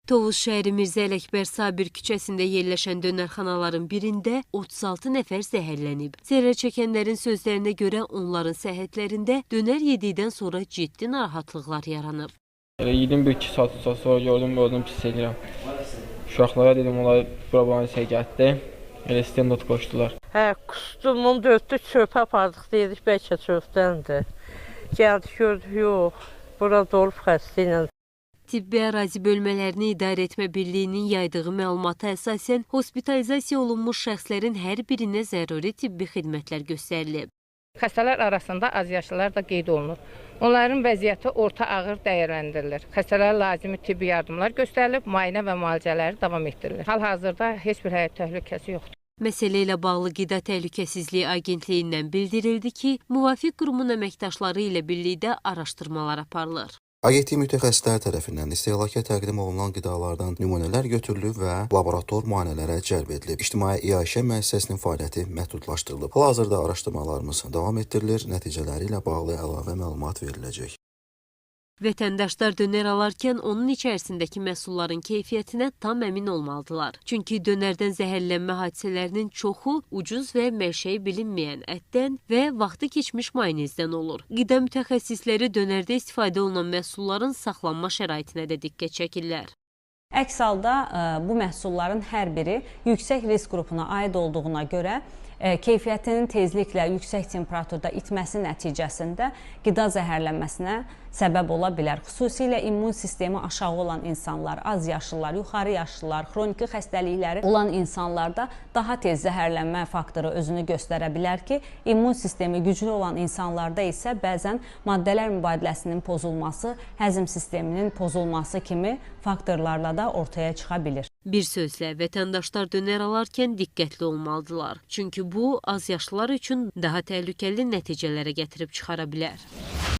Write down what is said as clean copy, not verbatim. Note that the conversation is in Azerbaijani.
Tovuz şəhəri Mirzə Ələkbər Sabir küçəsində yerləşən dönərxanaların birində 36 nəfər zəhərlənib. Zərər çəkənlərin sözlərinə görə onların səhhətlərində dönər yedikdən sonra ciddi narahatlıqlar yaranıb. Elə yedim 1-2 saat sonra gördüm, özüm pis edirəm. Uşaqlara dedim, onlar bura bana gətirdi. Elə stendot qoşdular. Hə, qusdum, onu dörtdük, çöpə apardıq, dedik, bəlkə çöpdəndir. Gəldik, gördük, yox, bura dolub xəstə ilə. Tibbi Ərazi Bölmələrini İdarə Etmə Birliyinin yaydığı məlumata əsasən hospitalizasiya olunmuş şəxslərin hər birinə zəruri tibbi xidmətlər göstərilib. Xəstələr arasında azyaşlılar da qeyd olunur. Onların vəziyyəti orta ağır dəyərləndirilir. Xəstələrə lazımi tibbi yardımlar göstərilib, müayinə və müalicələri davam etdirilir. Hal-hazırda heç bir həyat təhlükəsi yoxdur. Məsələ ilə bağlı Qida Təhlükəsizliyi Agentliyindən bildirildi ki, müvafiq qurumun əməkdaşları ilə birlikdə araşdırmalar aparılır. Agentlik mütəxəssisləri tərəfindən istehlaka təqdim olunan qidalardan nümunələr götürülüb və laborator müayinələrə cəlb edilib. İctimai iaşə müəssisəsinin fəaliyyəti məhdudlaşdırılıb. Hal-hazırda araşdırmalarımız davam etdirilir, nəticələri ilə bağlı əlavə məlumat veriləcək. Vətəndaşlar dönər alarkən onun içərisindəki məhsulların keyfiyyətinə tam əmin olmalıdırlar. Çünki dönərdən zəhərlənmə hadisələrinin çoxu ucuz və mənşəyi bilinməyən ətdən və vaxtı keçmiş mayonezdən olur. Qida mütəxəssisləri dönərdə istifadə olunan məhsulların saxlanma şəraitinə də diqqət çəkirlər. Əks halda bu məhsulların hər biri yüksək risk qrupuna aid olduğuna görə keyfiyyətinin tezliklə yüksək temperaturda itməsi nəticəsində qida zəhərlənməsinə səbəb ola bilər. Xüsusilə immun sistemi aşağı olan insanlar, az yaşlılar, yuxarı yaşlılar, xroniki xəstəlikləri olan insanlarda daha tez zəhərlənmə faktoru özünü göstərə bilər ki, immun sistemi güclü olan insanlarda isə bəzən maddələr mübadiləsinin pozulması, həzm sisteminin pozulması kimi faktorlarla da ortaya çıxa bilir. Bir sözlə, vətəndaşlar dönər alarkən diqqətli olmalıdırlar. Çünki bu, az yaşlılar üçün daha təhlükəli nəticələrə gətirib çıxara bilər.